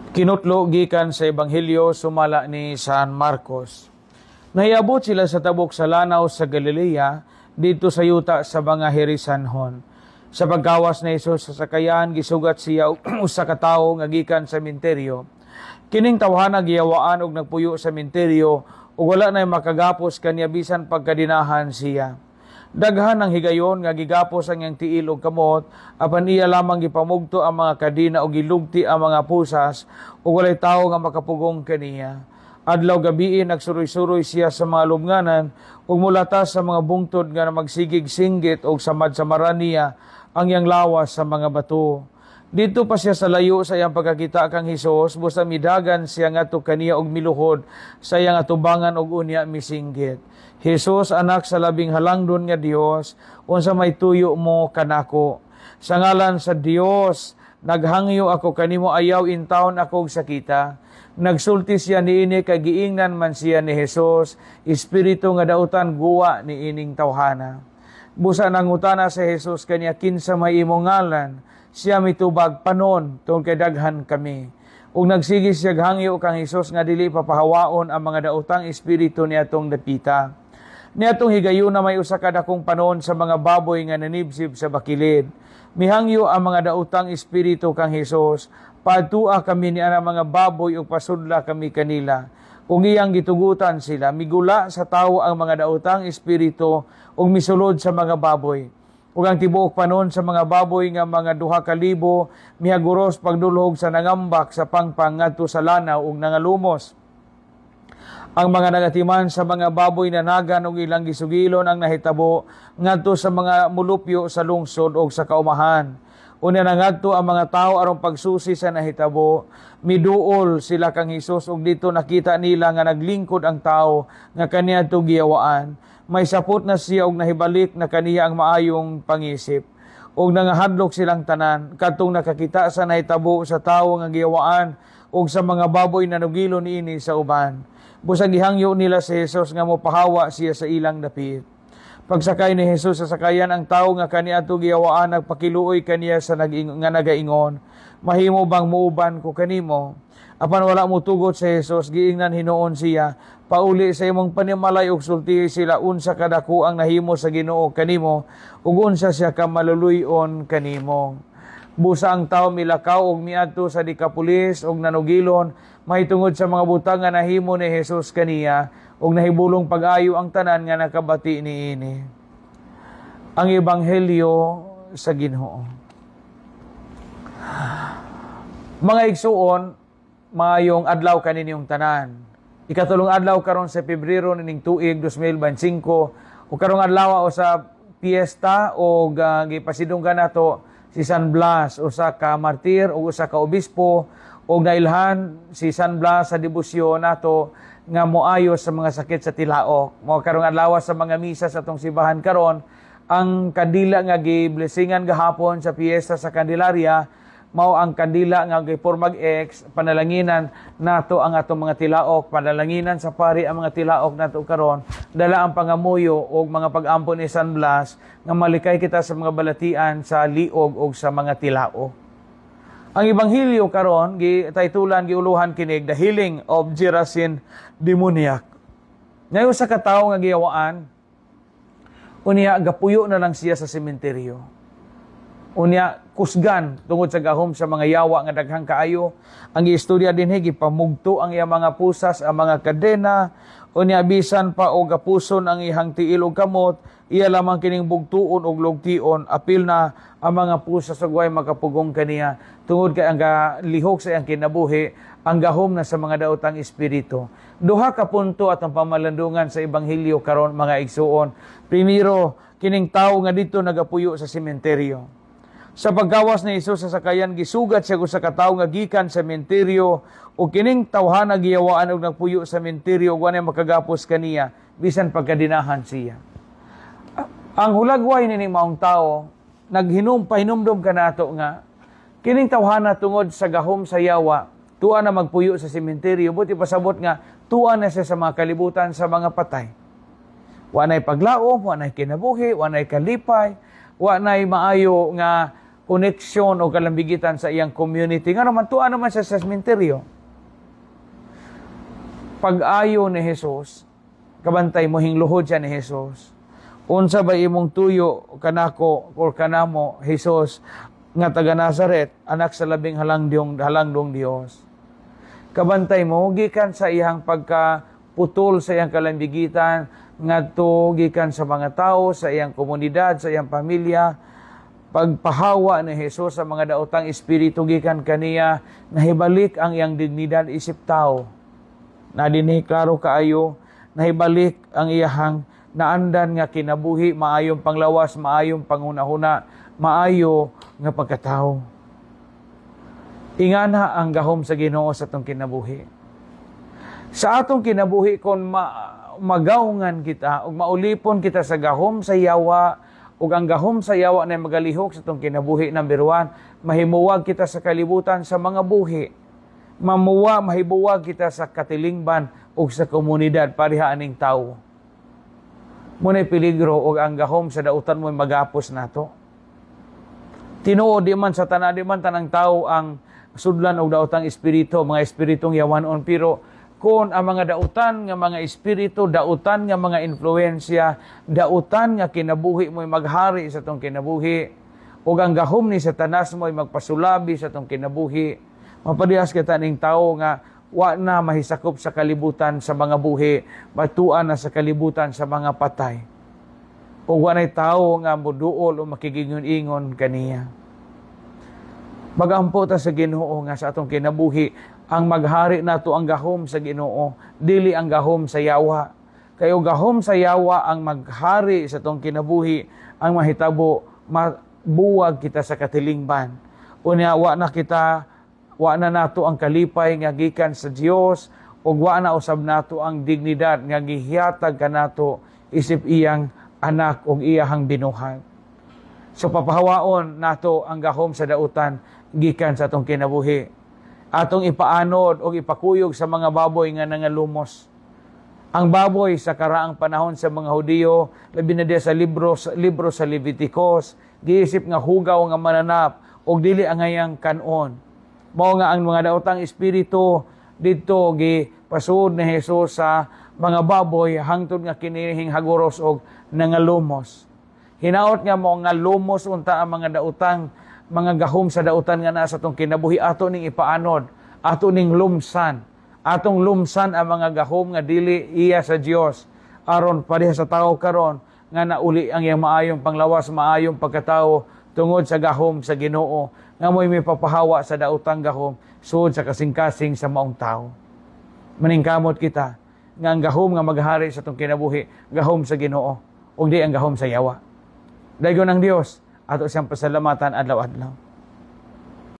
Kinutlo gikan sa Ebanghelyo sumala ni San Marcos. Nahiabot sila sa tabok sa lanaw sa Galilea, didto sa yuta sa mga Gerasenhon. Sa paggawas ni Jesus sa sakayan, gisugat siya usa ka tawo nga gikan sa sementeryo. Kining tawhana giyawaan og nagpuyo sa sementeryo ug wala nay makagapos kaniya bisan pagkadinahan siya. Daghan ang higayon nga gigapos ang iyang tiil ug kamot, apan iya lamang gipamugto ang mga kadena ug gilugti ang mga pusas ug walay tawo nga makapugong kaniya. Adlaw gabii nagsuroy-suroy siya sa mga lubnganan ug mulatas sa mga bungtod nga magsigig singgit og samad-samaran niya ang iyang lawas sa mga bato. Didto pa siya sa layo sa iyang pagkakita kang Hesus, busa midagan siya ngadto kaniya og miluhod sa iyang atubangan og unya misinggit, "Hesus, anak sa Labing Halangdon nga Dios, unsa may tuyo mo kanako? Sa ngalan sa Dios, naghangyo ako kanimo, ayaw intawon ako og sakita." Nagsulti siya niini kay giingnan man siya ni Hesus, "Espiritu nga dautan, guwa ni ining tawhana." Busa nangutana si Hesus kaniya, "Kinsa may imong ngalan?" Siya mitubag, "Panon," tungod kay daghan kami. Ug nagsige siya hangyo kang Hesus nga dili papahawaon ang mga daotang espiritu niadtong dapita. Niadtong higayuna may usa ka dakong panon sa mga baboy nga nanibsib sa bakilid. Mihangyo ang mga daotang espiritu kang Hesus, "Paadtua kami ni ana mga baboy ug pasudla kami kanila." Ug iyang gitugutan sila. Migula sa tawo ang mga daotang espiritu ug misulod sa mga baboy. Ug ang tibuok panon sa mga baboy nga mga 2,000 mihaguros pagdulhog sa nangambak sa pangpang ngadto sa lanaw ug nangalumos. Ang mga nagatiman sa mga baboy nanagan og ilang gisugilon ang nahitabo ngadto sa mga mulupyo sa lungsod og sa kaumahan. Unya nangadto ang mga tao aron pagsusi sa nahitabo. Miduol sila kang Hesus ug didto nakita nila nga naglingkod ang tao nga kaniadto giyawaan. May sapot na siya og nahibalik na kaniya ang maayong pangisip. Ug nangahadlok silang tanan kadtong nakakita sa nahitabo sa tawo nga giyawaan ug sa mga baboy na nugilo niini sa uban. Busa gihangyo nila si Jesus nga mopahawa siya sa ilang dapit. Pagsakay ni Jesus sa sakayan, ang tawo nga kaniadto giyawaan nagpakiluoy kaniya sa nag nga nagaingon, "Mahimo bang muuban ko kanimo?" Apan wala motugot si Jesus. Giingnan hinuon siya, "Pauli sa imong panimalay ug sultihi sila unsa kadako ang nahimo sa Ginoo kanimo ug unsa siya ka maluluy-on kanimo." Busa ang tawo milakaw ug miadto sa Decapolis ug nanugilon mahitungod sa mga butang nga nahimo ni Jesus kaniya, ug nahibulong pag-ayo ang tanan nga nakabati niini. Ang Ebanghelyo sa Ginoo. Mga igsuon, maayong adlaw kaninyong tanan. Ikatulong adlaw karon sa Pebrero nining tuig 2025 ug karong adlaw o sa piyesta o gipasidunggan nato si San Blas, usa ka martir ug usa ka obispo, ug nailhan si San Blas sa debosyon nato nga moayo sa mga sakit sa tilaok. Mao karong adlaw sa mga misa sa atong simbahan karon, ang kandila nga giblessingan gahapon sa piyesta sa Candelaria mao ang kandila nga gipormag X. Panalanginan nato ang atong mga tilaok, panalanginan sa pari ang mga tilaok nato karon, dala ang pangamuyo og mga pag-ampo ni San Blas nga malikay kita sa mga balatian sa liog og sa mga tilaok. Ang ebanghelyo karon gi taytulan, giuluhan kinig, "The Healing of Gerasene Demoniac." Ngayon sa katawo nga giyawaan, unya gapuyo na lang siya sa sementeryo. Unya kusgan tungod sa gahom sa mga yawa nga daghang kaayo. Ang giistorya dinhi, gipamugto ang iyang mga pusas, ang mga kadena. Unya bisan pa og gapuson ang iyang tiil og kamot, iya lamang kining bugtuon og lugtion, apil na ang mga pusas ug way makapugong kaniya tungod kay ang lihok sa iyang kinabuhi ang gahom na sa mga daotang espiritu. Duha ka punto atong pamalandungan sa ebanghelyo karon, mga igsuon. Primero, kining tawo nga didto nagapuyo sa sementeryo. Sa paggawas ni Hesus sa sakayan, gisugat siya sa katawo nga gikan sa sementeryo ug kining tawhana giyawaan og nagpuyo sa sementeryo ug walay makagapos kaniya bisan pagkadinahan siya. Ang hulagway nining maong tao naghinum pahinumdom kanato nga kining tawhana, tungod sa gahom sa yawa, tuwa na magpuyo sa sementeryo, buot ipasabot nga tuwa na siya sa mga kalibutan sa mga patay. Wa nay paglaom, wa nay kinabuhi, wa nay kalipay, wa nay maayo nga koneksyon o kalambigitan sa iyang community. Nga naman, tuwa naman siya sa sementeryo. Pag-ayo ni Jesus, kabantay mo, hingluhod siya ni Jesus. "Unsa ba imong tuyo kanako or kanamo, Jesus, nga taga Nazaret, anak sa labing halangdong Dios?" Kabantay mo, gikan sa iyang pagkaputol sa iyang kalambigitan, ngadto gikan sa mga tao, sa iyang komunidad, sa iyang pamilya, pagpahawa ni Jesus sa mga daotang espiritu gikan kaniya, nahibalik ang iyang dignidad isip tao. Na dinhi klaro kaayo, nahibalik ang iyahang naandan nga kinabuhi, maayong panglawas, maayong panghunahuna, maayo nga pagkatao. Ingana ang gahom sa Ginoo sa atong kinabuhi. Sa atong kinabuhi, kon magawngan kita ug maulipon kita sa gahom sa yawa, ug ang gahom sa yawa na magalihok sa atong kinabuhi, number one, mahimuwag kita sa kalibutan sa mga buhi. Mahibuwag kita sa katilingban ug sa komunidad pareha aning tawo. Muna'y peligro og ang gahom sa dautan mo magapos nato. Tinuod, di man sa tanan, di man tanang tao ang sudlan og daotang espiritu, mga espiritong yawanon, pero kung ang mga dautan nga mga espiritu, dautan nga mga influensya, dautan nga kinabuhi mo'y maghari sa atong kinabuhi, ug ang gahom ni Satanas mo'y magpasulabi sa atong kinabuhi, maparehas kita ning tao nga wa na mahisakop sa kalibutan sa mga buhi, matuan na sa kalibutan sa mga patay. Ug wa na'y tao nga moduol o makigingon-ingon kaniya. Magampo ta sa Ginoo nga sa atong kinabuhi ang maghari nato ang gahom sa Ginoo, dili ang gahom sa yawa. Kay og gahom sa yawa ang maghari sa atong kinabuhi, ang mahitabo, mabuwag kita sa katilingban. Unya wa na kita, wa na nato ang kalipay nga gikan sa Dios, ug wa na usab nato ang dignidad nga gihatag kanato isip iyang anak ug iyahang binuhat. So papahawaon nato ang gahom sa dautan gikan sa atong kinabuhi. Atong ipaanod o ipakuyog sa mga baboy nga nangalumos. Ang baboy sa karaang panahon sa mga Hudiyo, labi na diya sa libro sa Leviticus, giisip nga hugaw nga mananap og dili angayang kanon. Mao nga ang mga daotang espiritu didto gipasuod ni Jesus sa mga baboy hangtod nga kinihing haguros og nangalumos. Hinaot nga mo nga lumos unta ang mga daotang mga gahom sa dautan nga naa sa atong kinabuhi, ato ning ipaanod, ato ning lumsan, atong lumsan ang mga gahom nga dili iya sa Dios, aron pareha sa tao karon nga nauli ang iyang maayong panglawas, maayong pagkatao tungod sa gahom sa Ginoo nga mo'y may papahawa sa daotang gahom sud sa kasing-kasing sa maong tao. Maningkamot kita nga ang gahom nga maghari sa atong kinabuhi, gahom sa Ginoo ug di ang gahom sa yawa. Daygon ang Dios, ato siyang pasalamatan adlaw-adlaw.